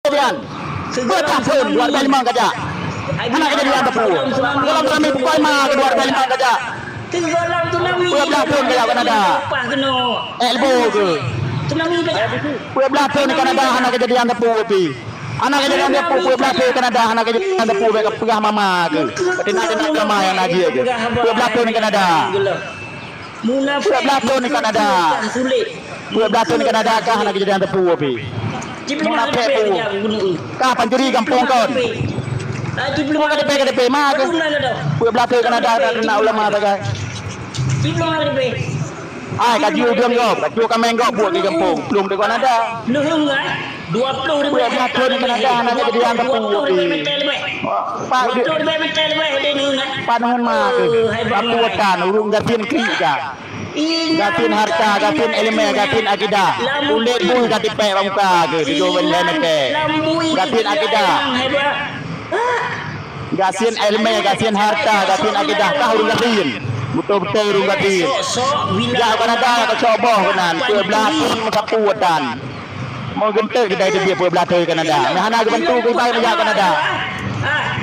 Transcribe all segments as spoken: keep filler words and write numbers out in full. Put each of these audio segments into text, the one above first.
Kejadian. Dua belas thon, dua ribu lima kajak. Hana kejadian teupeu. Golom tsunami pukul lima ke dua ribu lima kajak. Dua belas thon kajak Kanada. Eh, lebu ke? Dua belas thon Kanada hana kejadian teupeu pi. Hana kejadian teupeu, dua belas thon Kanada hana kejadian teupeu, bèk peugah mama ke. Teunak-teunak mama nyang na jih ke. Dua belas thon Kanada. Dua belas thon di Kanada. Dua belas thon di Kanada kah hana kejadian teupeu pi. Munafék pu. Kah pancuri gampông kon. Bukan K T P, K T P ma ke. Dua belas thon Kanada na ulama sagai. Ai kaju dong gop, kaju kameng gop buat di gampông. Belum di Kanada. Dua puluh ribu hektar lebih. Dua puluh ribu hektar lebih. Pak, dua puluh ribu hektar lebih ada ni, kan? Pak, nuhun ma ke. Oh, hai bang. Aku wetan, ureueng gasien klik ka. Gasien harta, gasien ilmu, gasien akidah. Ulet bui ka tipek bak muka ke, tiga belas meter. Gasien akidah. Gasien ilmu, gasien harta, gasien akidah. Kah ureueng gasien. Betul-betul ureueng gasien. Jak Kanada, kacok boh keunan. Dua belas thon meusapu wetan. Meugeunteuk kidai teubiet peuet blah thon Kanada. Meuhana geubantu keu ibai meujak Kanada.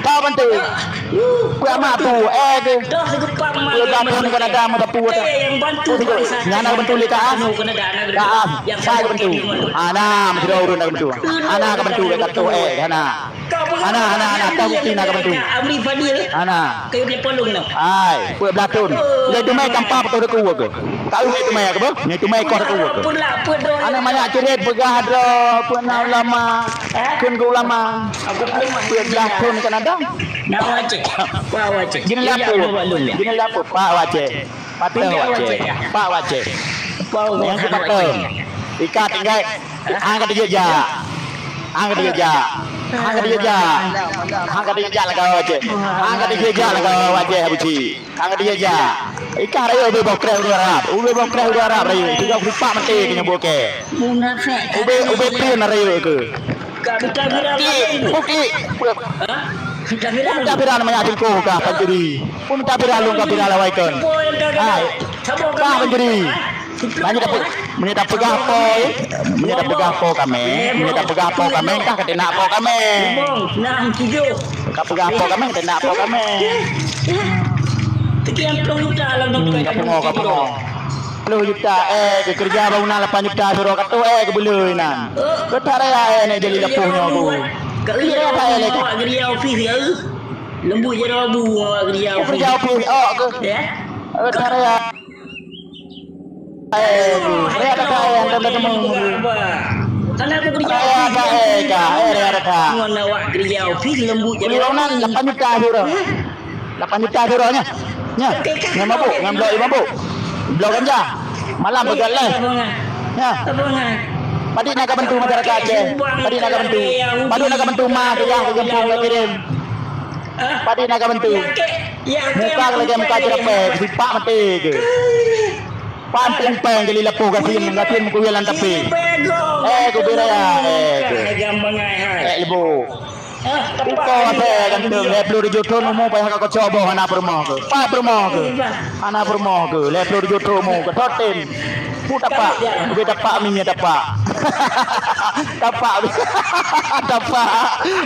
Ka bantu. Peuet amat tu, eh, ke. Peuet blah thon Kanada meusapu. Meuhana geubantu lé ka ah. Ka ah. Ka geubantu. Hana meusidroe ureueng na geubantu. Hana geubantu ka toh, eh, hana. Hana, hana, hana. Ka bukti na geubantu. Hana. Hai, peuet blah thon. Lé teumé tampa peutoh deuk ueh ke? Ka ueh teumé ke beuh? Nyoe teumé koh deuk ueh ke? Aneuk manyak ceuret peugah droe, peue na ulama, kheun keu ulama. Peuet blah thon Kanada. Nah, Waceh. Wah, Waceh. Gini lapo. Gini lapo, Pak Waceh. Patah Waceh. Pak Waceh. Nyang keu patah. Ikat tinggai. Hang ka teujak jak. Hang ka teujak jak. Hang ka teujak jak. Hang ka teujak jak lagèe Waceh. Hang ka teujak jak lagèe Waceh Abuci. Hang ka teujak jak. Ikah rayeuk ubé boh kreh ureueng Arab. Ubé boh kreh ureueng Arab rayeuk. Tiga puluh empat maté keu nyoe bukée. Ubé, ubé pin rayeuk keu. Klik, buklik. Hah? Kafiran manyak tingkoh kah pancuri. Pun kafiran lôn kafiran lawai kon. Hai. Kah pancuri. Meunyoe tape-, meunyoe tapeugah po, meunyoe tapeugah po kamé, meunyoe tapeugah po kamé, kah ka teunak po kamé. Limong, enam, tujuh. Ka peugah po kamé, ka teunak po kamé. Sekian puluh juta lah dompet. Hmm, ka pungo, ka pungo. Puluh juta, eh, keu keureuja bangunan lapan juta sidroe ka toh, eh, keu beuleu inan. Keu that raya, eh, nyoe jadi leupah nyoe ku. Keu raya, eh, lé. Awak geuriau pih, ya. Leumbut jaroe bu, awak geuriau pih. Geuriau pih, oh, keu. Ya. Keu that raya. Eh, raya kata, eh, anda dah temu. Raya kata, eh, ka, eh, raya kata. Ngon awak geuriau pih leumbut jadi. Beli bangunan lapan juta sidroe. Lapan juta sidroe nyan. Nyan. Nyan mabuk, nyan bloe mabuk. Bloe ganja. Malam peugah leh. Nyan. Padit na ka bantu masyarakat Aceh. Padit na ka bantu. Padit na ka bantu ma, keu yah, keu gampông, keu kirém. Padit na ka bantu. Muka lagèe muka ceurapée, sipak maté keu. Pampéng-péng jadi leupah gasien, gasien meukuwil lam tapé. Eh, keu beuraya, eh, keu. Eh, leubeh. Uko asèe ganteng, lhèe ploh tujoh thon umu payah ka kocok boh hana peurumoh keu. Pat peurumoh keu. Hana peurumoh keu, lhèe ploh tujoh thon umu keu. Totem. Pu tapak, ubé tapak mi tapak. Tapak. Tapak.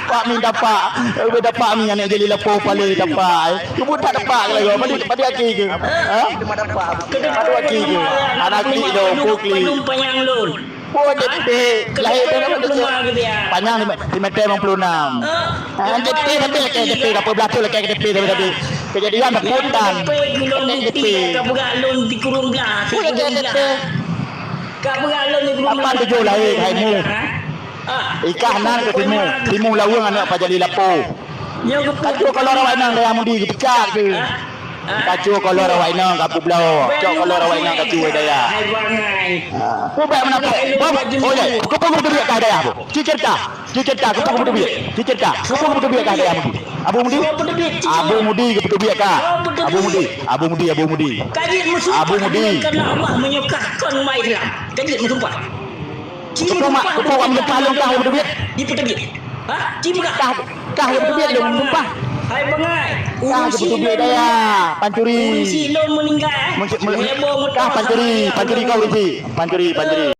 Pak mi tapak. Ubé tapak mi aneuk jeli leupah palé tapak. Keubuet that tepak lagèe, padum, padum aki keu? Ha? Padum aki keu? Anak klik dong, pu klik. Padum panyang lôn. Oh, J P. Lahé tu nama tu? Panyang lima, lima meter lima puluh enam. Ah, J P sampai ke J P, ka peuet blah tu lagèe J P sampai tadi. Kejadian dah spontan. Lagèe J P. Ka peugah lôn di kurung blah. Lagèe J P. Ka peugah lôn di kurung blah. Lapan tujoh lahé, hai mu. Ikah nan keu timu, timu laweueng aneuk Pak Jali Lapo. Kacue kolor awak inong dayah Mudi geupecat keu. Kacue kolor awak inong ka peubloe. Cok kolor awak inong kacue dayah. Ha. Peue bèk meunaphek. Bang, oh, ya. Keupeue geuteubiet kah dayah, Bu? Ci cerita. Ci cerita, keupeue geuteubiet. Ci cerita. Keupeue geuteubiet kah dayah Mudi? Abu Mudi? Abu Mudi geuteubiet kah? Abu Mudi. Abu Mudi, Abu Mudi. Abu Mudi. Karena Allah menyokahkan umat Islam. Kaji meusumpah. Keupeue mak, keupeue awak meunyeupah lôn kah geuteubiet? Dipeuteubiet. Ha? Ci peugah. Kah, kah geuteubiet lôn meunyeupah. Hai bangai. Kah geuteubiet dayah, pancuri. Urusi lôn meuninggai. Meunci-, me-, kah pancuri, pancuri kah urusi. Pancuri, pancuri.